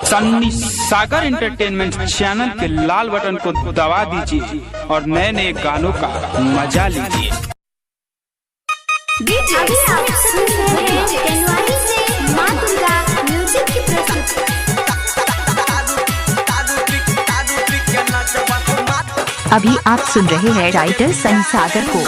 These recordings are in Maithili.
सन्नी सागर एंटरटेनमेंट चैनल के लाल बटन को दबा दीजिए और नए नए गानों का मजा लीजिए। डीजे अभी आप सुन रहे हैं तेनवानी से माँ दुर्गा म्यूजिक की प्रस्तुति। अभी आप सुन रहे हैं राइटर सनी सागर को।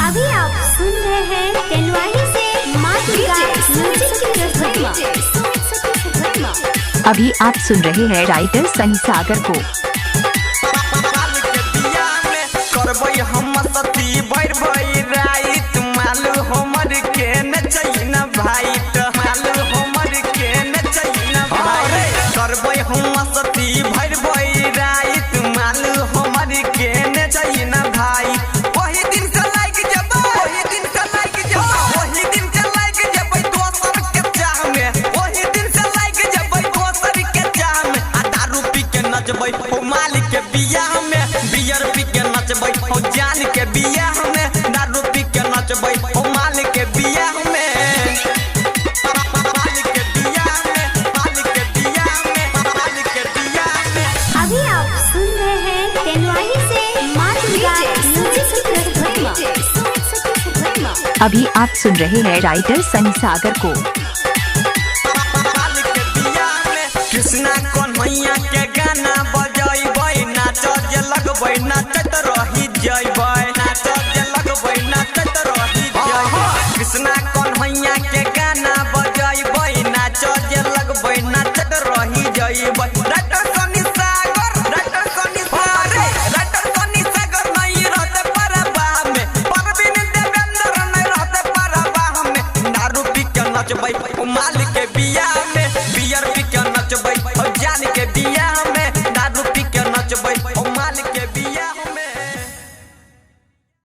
अभी आप सुन रहे हैं तेनवानी से माँ दुर्गा म्यूजिक की प्रस्तुति। अभी आप सुन रहे हैं राइटर सनी सागर को। अभी आप सुन रहे हैं तेनवानी से माँ दुर्गा म्यूजिक की प्रस्तुति। अभी आप सुन रहे हैं राइटर सनी सागर को। कृष्णा कन्हैया के गाना बजैबै, नाच जे लगबै नाचत रही जैबै, नाच जे लगबै नाचत रही जैबै। कृष्णा कन्हैया के गाना बजैबै, नाच जे लगबै नाचत रही जैबै।